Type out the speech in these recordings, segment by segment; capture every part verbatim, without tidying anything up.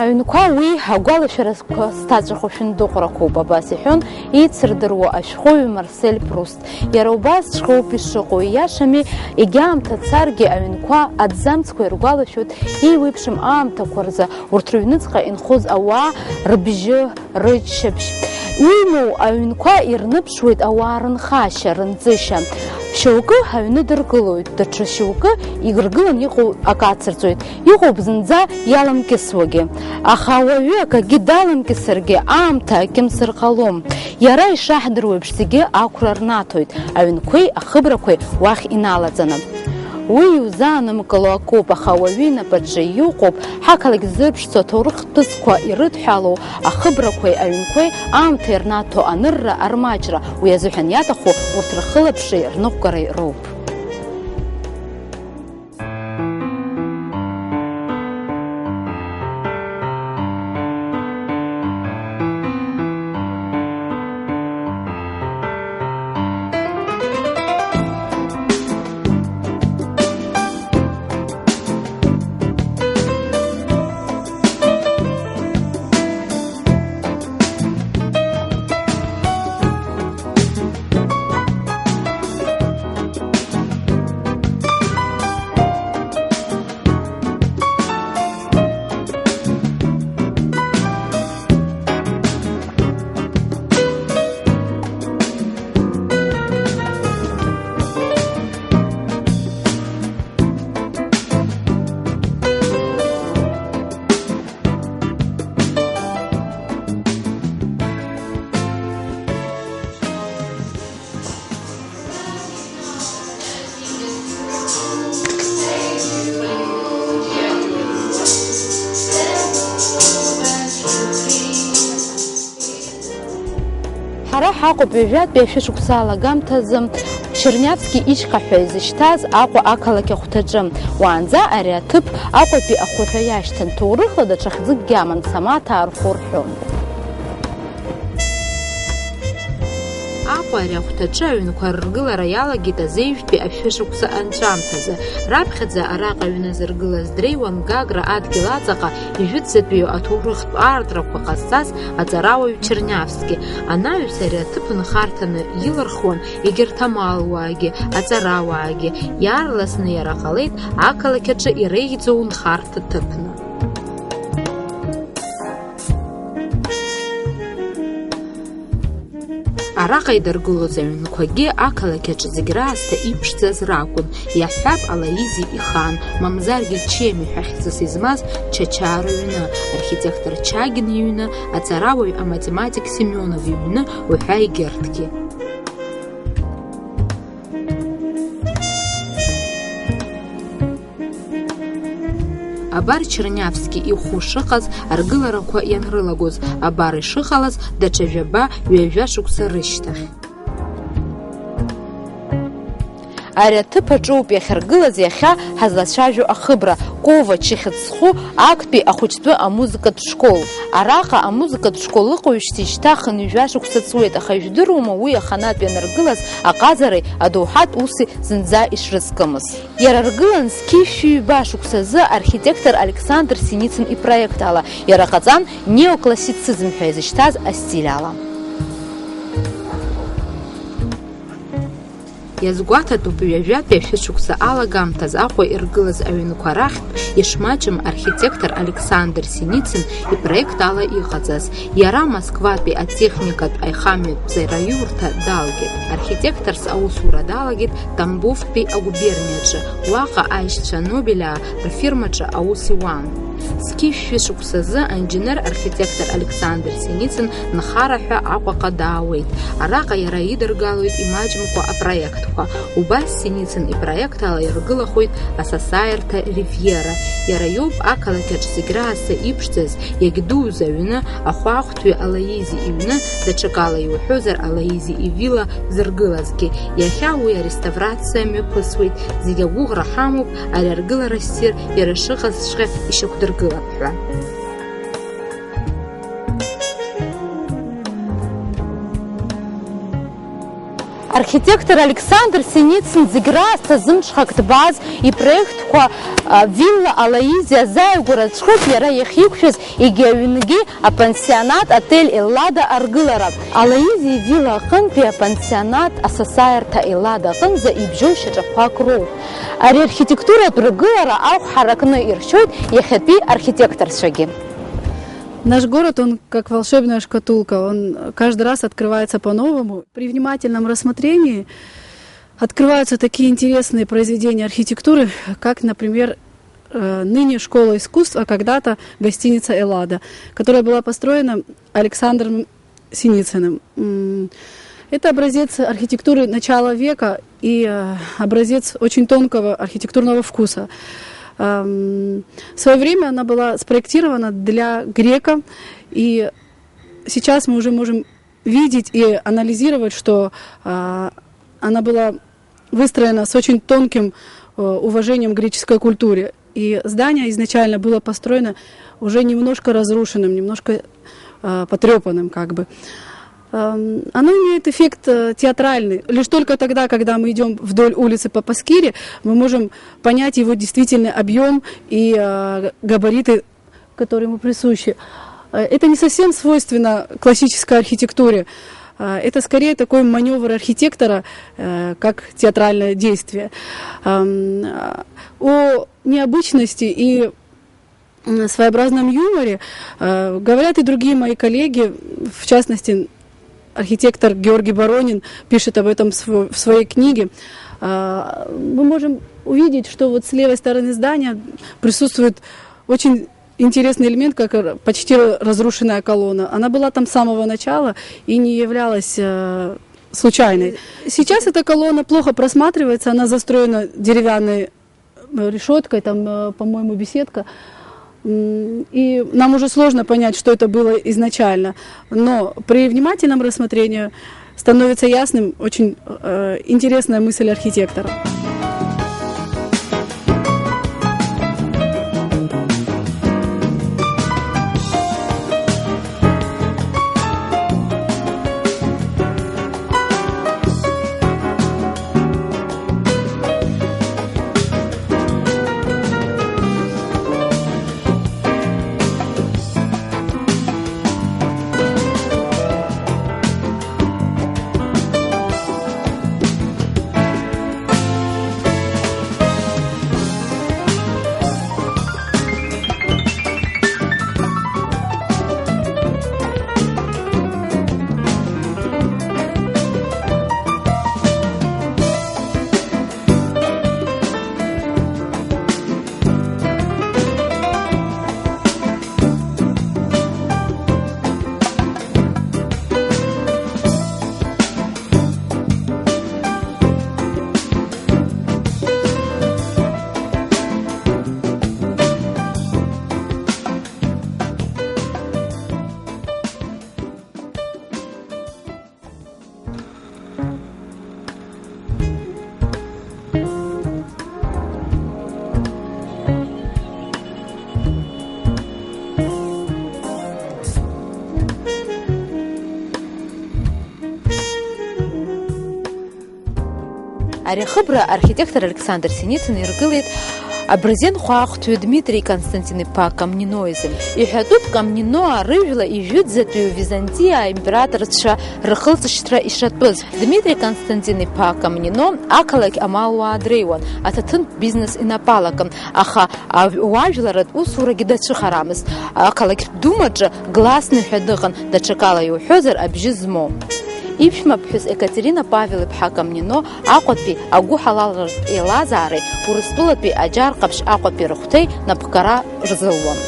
Аҩнқәа уи агәалашәарақәа сҭаҵәахо шәындыҟәрақәоуп, абас иҳәон еицырдыруа ашәҟәыҩҩы Марсель Пруст. Иара убасҵәҟьоуп ишыҟоу, ииашами, егьа аамҭа царгьы аҩнқәа аҭӡамцқәа иргәалашәоит, еиуеиԥшым аамҭақәа рзы урҭ рыҩныҵҟа инхоз ауаа рыбжьы, рыччаԥшь. Уимоу, аҩнқәа ирныԥшуеит ауаа рынхашьа, рынҵышьа. Шьоукы аҩны дыргылоит, даҽа шьоукы иргылан иҟоу акы ацырҵоит. Иҟоуп зынӡа иаламкьысуагьы. Аха ауаҩы акагьы даламкьысыргьы, аамҭа акьымсыр ҟалом. Иара ишаҳдыруеиԥш, зегьы ақәра рнаҭоит, аҩнқәеи ахыбрақәеи уахь иналаҵаны. Уи иузаанымкыло акоуп, аха ауаҩы инапаҿы иҟоуп, ҳақалақь зырԥшӡо аҭоурых ԥызқәа ирыдҳәалоу ахыбрақәеи аҩнқәеи аамҭа ирнаҭо анырра армаҷра, уи азыҳәан иаҭаху урҭ рхылаԥшреи рныҟәгареи роуп. Ҳара ҳаҟоуп ҩажәатәи ашәышықәса алагамҭазы Чернявски ишьха ҳәа изышьҭаз Аҟәа ақалақь ахәҭаҿы. Уаанӡа ари аҭыԥ Аҟәатәи ахәы ҳәа иашьҭан, ҭоурыхла даҽа хьӡыкгьы аман, самаҭ аархәо рҳәон. Аҟәа ари ахәҭаҿы аҩнқәа рыргылара иалагеит азеижәтәи ашәышықәса анҵәамҭазы. Раԥхьаӡа араҟа аҩны зыргылаз дреиуан Гагра адгьыл аҵаҟа ижәытәӡатәиу аҭоурыхтә аартрақәа ҟазҵаз аҵарауаҩ Чернявски. Анаҩс ари аҭыԥ нхарҭаны илырхуан егьырҭ амалуаагьы, аҵарауаагьы. Иаарласны иара ҟалеит ақалақь аҿы иреиӷьӡоу нхарҭа ҭыԥны. Араҟа идыргылоз аҩнқәагьы ақалақь аҿы зегь раасҭа иԥшӡаз ракәын, иаҳҳәап, Алаизи ихаан, мамзаргьы Чеми ҳәа хьӡыс измаз Чачаа рыҩны, архитектор Чагин иҩны, аҵарауаҩ аматематик Семионов иҩны уҳәа егьырҭгьы. Абар Чернявски ихәы шыҟаз, аргыларақәа ианрылагоз, абар ишыҟалаз, даҽа жәаба-ҩажәа шықәса рышьҭахь. Ари аҭыԥ аҿоуп иахьаргылаз иахьа ҳазлацәажәо ахыбра, Кова Чыхьыӡ зху актәи ахәыҷтәы амузыкатә школ. Араҟа амузыкатә школ ыҟоуижьҭеи шьҭа хынҩажәа шықәса ҵуеит, аха ижәдыруама уи аханатә ианаргылаз аҟазареи адоуҳатә уси зынӡа ишрызкымыз? Иара аргылан зқьи шәи ҩба шықәсазы архитектор Александр Синицин ипроект ала, иара ҟаҵан неоклассицизм ҳәа изышьҭаз астиль ала. Иазгәаҭатәуп ҩажәатәи ашәышықәса алагамҭаз Аҟәа иргылаз аҩнқәа рахьтә ишмаҷым архитектор Александр Синицин ипроект ала иҟаҵаз. Иара Москватәи атехникатә аихамҩатә ҵараиурҭа далгеит. Архитекторс аусура далагеит Тамбовтәи агуберниаҿы, уаҟа аишьцәа Нобелиаа рфирмаҿы аус иуан. Зқьи шәи шықәсазы аинженер-архитектор Александр Синицин нхара ҳәа Аҟәаҟа даауеит. Араҟа иара идыргалоит имаҷымкәа апроектқәа. Убас Синицин ипроект ала иргылахоит асасааирҭа Ривиера. Иара иоуп ақалақь аҿы зегь раасҭа иԥшӡаз, иагьдууз аҩны, ахәаахәҭҩы Алаизи иҩны, даҽакала иуҳәозар, Алаизи ивилла зыргылазгьы. Иахьа уи ареставрациа мҩаԥысуеит. Зегь агәыӷра ҳамоуп, ари аргылара ссир иара шыҟазҵәҟьа ишьақәдыргылап ҳәа. Архитектор Александр Синицин зегь раасҭа зымҽхак дбааз ипроектқәа, а, Вилла Алаизи азааигәара аҽхәеит иара иахьиқәшәаз, егьи аҩнгьы апансионат отель Еллада аргылара. Алаизи ивилла аҟынтәи апансионат асасааирҭа Еллада аҟынӡа ибжьоу шьаҿақәак роуп. Ари архитектуратә ргылара ахә ҳаракны иршьоит иахьатәи архитекторцәагьы. Наш город, он как волшебная шкатулка, он каждый раз открывается по-новому. При внимательном рассмотрении открываются такие интересные произведения архитектуры, как, например, э, ныне школа искусств, а когда-то гостиница «Эллада», которая была построена Александром Синицыным. М, это образец архитектуры начала века и, э, образец очень тонкого архитектурного вкуса. Ам, в своё время она была спроектирована для грека, и сейчас мы уже можем видеть и анализировать, что, а, она была выстроена с очень тонким, э, уважением к греческой культуре. И здание изначально было построено уже немножко разрушенным, немножко, э, потрёпанным как бы. Ам, оно имеет эффект, э, театральный. Лишь только тогда, когда мы идём вдоль улицы по Паскири, мы можем понять его действительный объём и, э, габариты, которые ему присущи. Э, это не совсем свойственно классической архитектуре. Э, это скорее такой манёвр архитектора, э, как театральное действие. Ам, а, о необычности и, м, своеобразном юморе, э, говорят и другие мои коллеги, в частности, архитектор Георгий Боронин пишет об этом в сво-, в своей книге. А, мы можем увидеть, что вот с левой стороны здания присутствует очень интересный элемент, как р-, почти р-, разрушенная колонна. Она была там с самого начала и не являлась, э, случайной. Сейчас эта колонна плохо просматривается, она застроена деревянной, э, решёткой, там, э, по-моему, беседка. М, и нам уже сложно понять, что это было изначально. Но при внимательном рассмотрении становится ясным очень, э, интересная мысль архитектора. Ари ахыбра архитектор Александр Синицин иргылеит Абразен хәаахәҭҩы Дмитри Константин-иԥа Камнино изы. Иҳәатәуп Камниноаа рыжәла ижәытәӡатәи Византиаа императорцәа рхылҵшьҭра ишатәыз. Дмитри Константин-иԥа Камнино ақалақь амалуаа дреиуан, аҭаҭынтә бизнес инапы алакын, аха ав-, уажәларатә усурагьы дацәыхарамызт. Ақалақь Думаҿы Гласный ҳәа дыҟан, даҽакала иуҳәозар, абжьы змоу. Иԥшәмаԥҳәыс Екатерина Павел-иԥҳа Камнино Аҟәатәи агәыҳалалратә еилазаареи Урыстәылатәи Аџьар Ҟаԥшь Аҟәатәи рыхәҭеи напхгара рзылуан.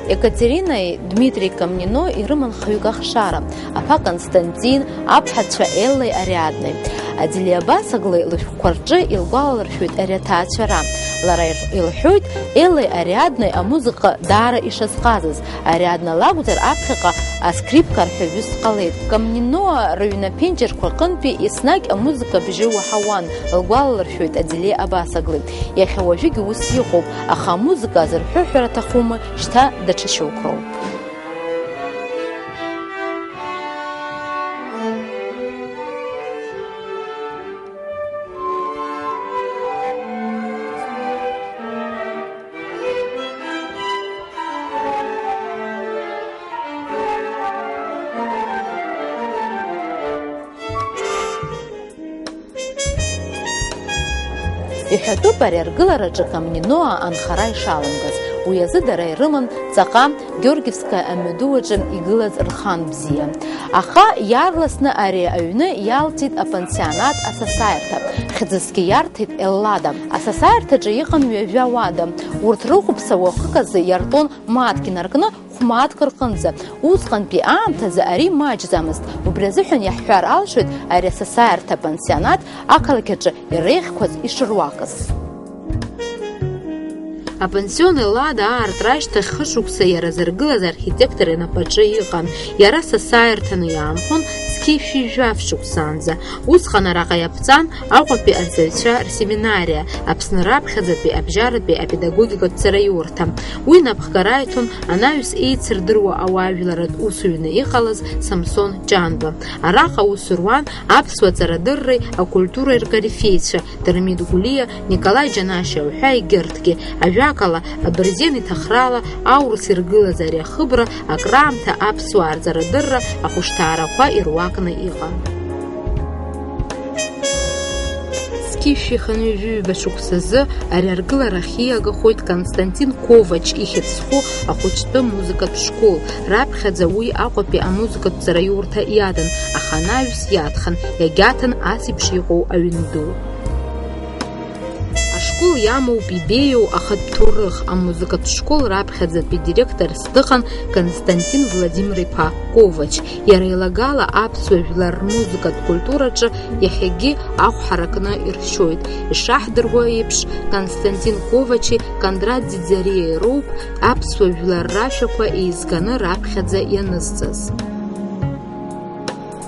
Екатеринаи Дмитри Камнино ирыман хҩык ахшара, аԥа Константин, аԥҳацәа Еллеи Ариаднеи. Аделиа Абасаглеи лышәҟәқәа рҿы илгәалалыршәоит ари аҭаацәара. Лара ир-, илҳәоит Еллеи Ариаднеи амузыка даара ишазҟазаз. Ариадна лакәзар, аԥхьаҟа аскрипка арҳәаҩыс дҟалеит. Камниноа рыҩны аԥенџьырқәа рҟынтәи еснагь амузыка абжьы уаҳауан, лгәалалыршәоит Аделиа Абасаглы. Иахьа уажәыгь ус иҟоуп, аха амузыка азырҳәы ҳәара аҭахума, шьҭа даҽа шьоук роуп. Иҳәатәуп ари аргылараҿы Камниноа анхара ишаламгаз. Уи азы дара ирыман ҵаҟа Георгиевскаиа амҩаду аҿы игылаз рхан бзиа. Аха иаарласны ари аҩны иалҵит апансионат асасааирҭа, хьӡысгьы иарҭеит Еллада. Асасааирҭаҿы иҟан ҩажәа уада. Урҭ рыхәԥса уахык азы иартәон мааҭк инаркны хә-мааҭк рҟынӡа. Усҟантәи аамҭазы ари маҷӡамызт. Убри азыҳәан иаҳҳәар алшоит ари асасааирҭа апансионат ақалақь аҿы иреиӷьқәаз ишыруакыз. Апансион Еллада аартра ашьҭахь хышықәса иара зыргылаз архитектор инапаҿы иҟан. Иара сасааирҭаны иаанхон зқьи жәшәи жәаф шықәсаанӡа. Усҟан араҟа иаԥҵан Аҟәатәи арҵаҩцәа рсеминариа, Аԥсны раԥхьаӡатәи абжьаратәи апедагогикатә ҵараиурҭа. Уи напхгара иҭон анаҩс еицырдыруа ауаажәларатә усуҩны иҟалаз Самсон Ҷанба. Араҟа аус руан аԥсуа ҵарадырреи акультуреи ркорифеицәа Дырмит Гәлиа, Николаи Џьанашьа уҳәа егьырҭгьы. Ажәакала, абырзен иҭахрала аурыс иргылаз ари ахыбра акраамҭа аԥсуаа рҵарадырра ахәышҭаарақәа ируакны иҟан. Зқьи жәшәи хынҩажәи ҩба шықәсазы ари аргылара ахьиагахоит Константин Ковач ихьӡ зху ахәыҷтәы музыкатә школ. Раԥхьаӡа уи Аҟәатәи амузыкатә ҵараиурҭа иадан, аха анаҩс иаатхан, иагьаҭан ас еиԥш иҟоу аҩн ду. Ашкол иамоуп ибеиоу ахатә ҭоурых. Амузыкатә школ раԥхьаӡатәи директорс дыҟан Константин Владимир-иԥа Ковач. Иара илагала аԥсуа жәлар рмузыкатә культураҿы иахьагьы ахә ҳаракны иршьоит. Ишаҳдыруа еиԥш, Константин Ковачи Кондрат Ӡиӡариеи роуп аԥсуа жәлар рашәақәа еизганы раԥхьаӡа ианызҵаз.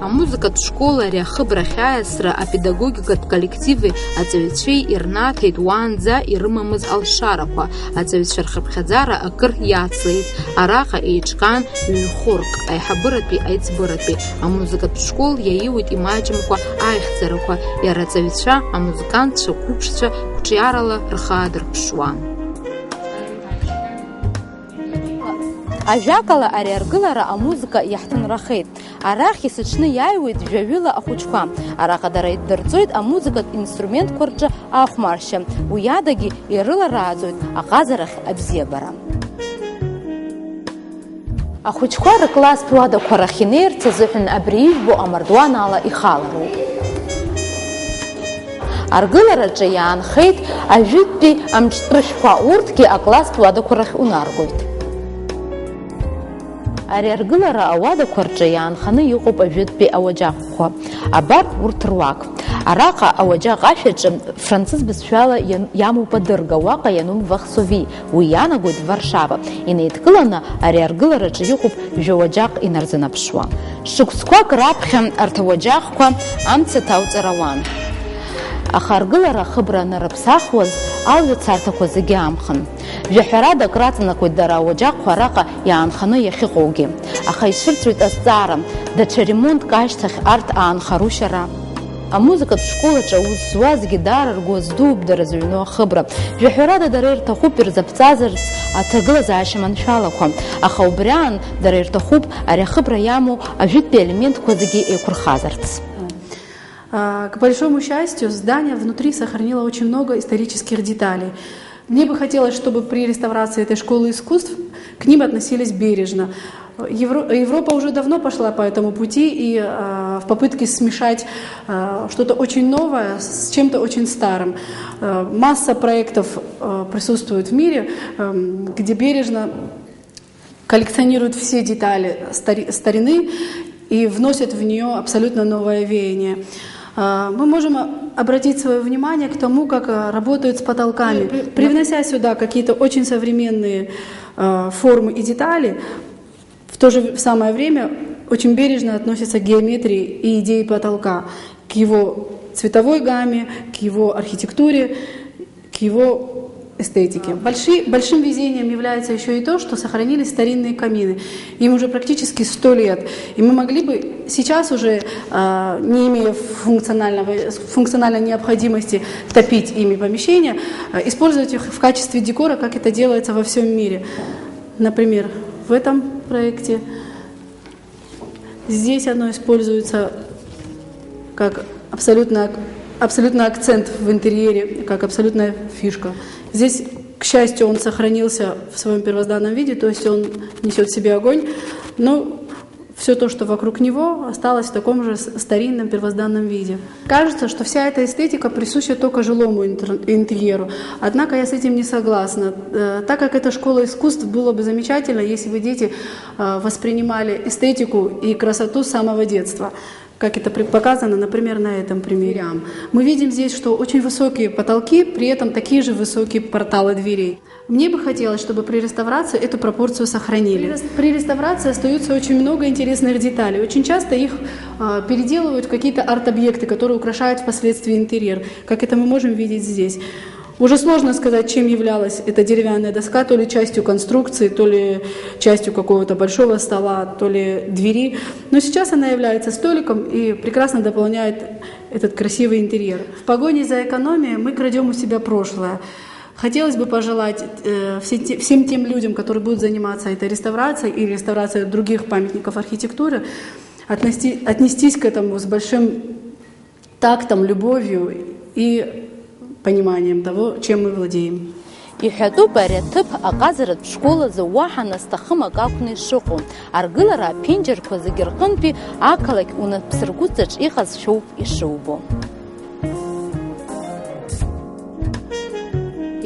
Амузыкатә школ ари ахыбра ахьааизра апедагогикатә коллективи аҵаҩцәеи ирнаҭеит уаанӡа ирымамыз алшарақәа, аҵаҩцәа рхыԥхьаӡара акыр иацлеит. Араҟа еиҿкаан ҩ-хәырк, аиҳабыратәи, аиҵбыратәи, амузыкатә школ иаиуит имаҷымкәа аихьӡарақәа, иара аҵаҩцәа, амузыкантцәа, қәыԥшцәа қәҿиарала рхы аадырԥшуа. Ажәакала, ари аргылара амузыка иаҳҭынрахеит. Арахь есыҽны иааиуеит жәаҩыла ахәыҷқәа. Араҟа дара иддырҵоит амузыкатә инструментқәа рҿы ахәмаршьа. Уи адагьы ирыларааӡоит аҟазарахь абзиабара. Ахәыҷқәа рыкласстә уадақәа рахь инеирц азыҳәан абри ижәбо амардуан ала ихалароуп. Аргылараҿы иаанхеит ажәытәтәи амҿтәышәқәа, урҭгьы акласстә уадақәа рахь унаргоит. Ари аргылара ауадақәа рҿы иаанханы иҟоуп ажәытәтәи ауаџьаҟқәа. Абар урҭ руак. Араҟа ауаџьаҟ ашәаҿы францыз бызшәала иан-, иамоуп адырга, уаҟа иануп Варсови, уи иаанагоит Варшава. Инеидкыланы ари аргылараҿы иҟоуп жәа-уаџьаҟ инарзынаԥшуа. Шықәсқәак раԥхьа арҭ ауаџьаҟқәа амца ҭауҵар ауан. Аха аргылара ахыбра анырыԥсахуаз, алҩа царҭақәа зегьы аамхын. Жәаҳәарада акраҵанакуеит дара ауаџьаҟқәа араҟа иаанханы иахьыҟоугьы. Аха ицәырҵуеит азҵаара, даҽа ремонтк ашьҭахь арҭ аанхарушьа ара? Амузыкатә школ аҿы аус зуазгьы даара ргәы аздууп дара зыҩноу ахыбра. Жәаҳәарада дара ирҭахуп ирзаԥҵазарц аҭагылазаашьа маншәалақәа, аха убри аан дара ирҭахуп ари ахыбра иамоу ажәытәтәи аелементқәа зегьы еиқәырхазарц. А, к большому счастью, здание внутри сохранило очень много исторических деталей. Мне бы хотелось, чтобы при реставрации этой школы искусств к ним относились бережно. Евро-, Европа уже давно пошла по этому пути, и, а, в попытке смешать, а, что-то очень новое с чем-то очень старым. А, масса проектов, а, присутствует в мире, ам, где бережно коллекционируют все детали стари-, старины и вносят в неё абсолютно новое веяние. А, мы можем о-, обратить своё внимание к тому, как, а, работают с потолками, привнося сюда какие-то очень современные, а, формы и детали, в то же самое время очень бережно относятся к геометрии и идее потолка, к его цветовой гамме, к его архитектуре, к его эстетике. Больши-, большим везением является ещё и то, что сохранились старинные камины. Им уже практически сто лет. И мы могли бы сейчас уже, а, не имея функционального, функциональной необходимости топить ими помещения, а, использовать их в качестве декора, как это делается во всём мире. Например, в этом проекте. Здесь оно используется как абсолютно ак-, Абсолютно акцент в интерьере, как абсолютная фишка. Здесь, к счастью, он сохранился в своем первозданном виде, то есть он несет в себе огонь. Но все то, что вокруг него, осталось в таком же с- старинном первозданном виде. Кажется, что вся эта эстетика присуща только жилому интер- интерьеру. Однако я с этим не согласна, э, так как это школа искусств, было бы замечательно, если бы дети э, воспринимали эстетику и красоту с самого детства, как это при- показано, например, на этом примере. Мы видим здесь, что очень высокие потолки, при этом такие же высокие порталы дверей. Мне бы хотелось, чтобы при реставрации эту пропорцию сохранили. При рес- при реставрации остаются очень много интересных деталей. Очень часто их э, переделывают в какие-то арт-объекты, которые украшают впоследствии интерьер, как это мы можем видеть здесь. Уже сложно сказать, чем являлась эта деревянная доска, то ли частью конструкции, то ли частью какого-то большого стола, то ли двери. Но сейчас она является столиком и прекрасно дополняет этот красивый интерьер. В погоне за экономией мы крадем у себя прошлое. Хотелось бы пожелать э, все те- всем тем людям, которые будут заниматься этой реставрацией и реставрацией других памятников архитектуры, отнести- отнестись к этому с большим тактом, любовью и пониманием того, чем мы владеем. Иҳәатәуп ари аҭыԥ аҟазаратә школ азы уаҳа насҭахым акы акәны ишыҟоу, аргылара аԥенџьырқәа зегьы рҟынтәи ақалақь унапсыргәыҵаҿ иҟазшәоуп ишубо.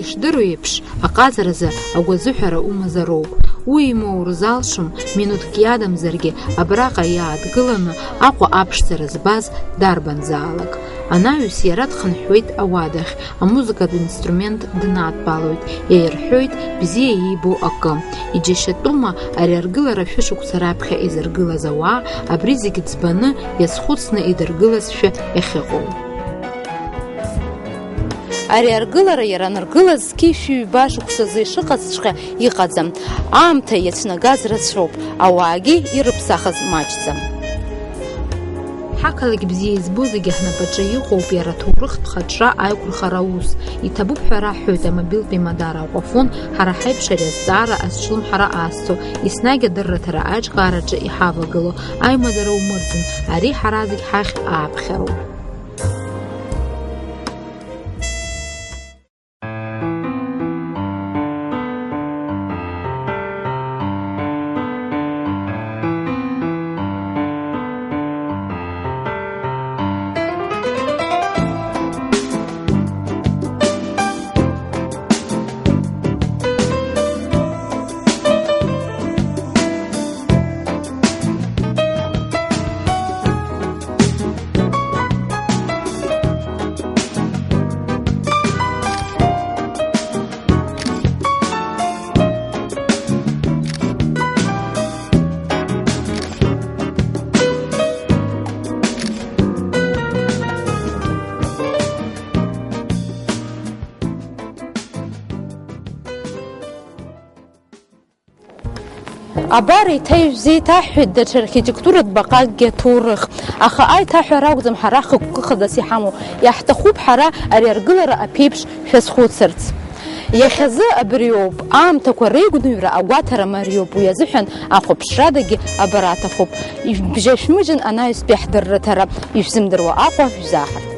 Ишдыру еиԥш, аҟазаразы агәазыҳәара умазароуп. Уимоу рзалшом, минуҭк иадамзаргьы, абраҟа иаадгыланы Аҟәа аԥшӡара збаз дарбанзаалак. Анаҩс иара дхынҳәуеит ауадахь, амузыкатә инструмент днадтәалоит, иаирҳәоит бзиа иибо акы. Иџьашьатәума ари аргылара шәышықәса раԥхьа изыргылаз ауаа, абри зегь ӡбаны, иазхәыцны идыргылазшәа иахьыҟоу? Ари аргылара иара аныргылаз зқьи шәи ҩба шықәсазы ишыҟазҵәҟьа иҟаӡам. Аамҭа иацәнагаз рацәоуп, ауаагьы ирыԥсахыз маҷӡам. Ҳақалақь бзиа избо зегьы ҳнапаҿы иҟоуп иара аҭоурыхтә хаҿра аиқәырхара аус. Иҭабуп ҳәа раҳҳәоит амобилтә еимадара Аҟәафон, ҳара ҳаиԥш ари азҵаара азҿлымҳара азҭо, еснагь адырраҭара аиҿкаараҿы иҳавагыло. Аимадара умырӡын, ари ҳара зегь ҳахь ааԥхьароуп. Абар, еиҭа ишәзеиҭаҳҳәеит даҽа архитектуратә баҟакгьы аҭоурых. Аха аиҭаҳәара акәӡам ҳара хықәкы хадас иҳамоу, иаҳҭахуп ҳара ари аргылара аԥеиԥш шәазхәыцырц. Иахьазы абриоуп, аамҭақәа реигәныҩра агәаҭара мариоуп, уи азыҳәан ахәаԥшрадагьы абара аҭахуп. Ибжьашәмыжьын анаҩстәи ҳдырраҭара, ишәзымдыруа Аҟәа шәзааҳарц.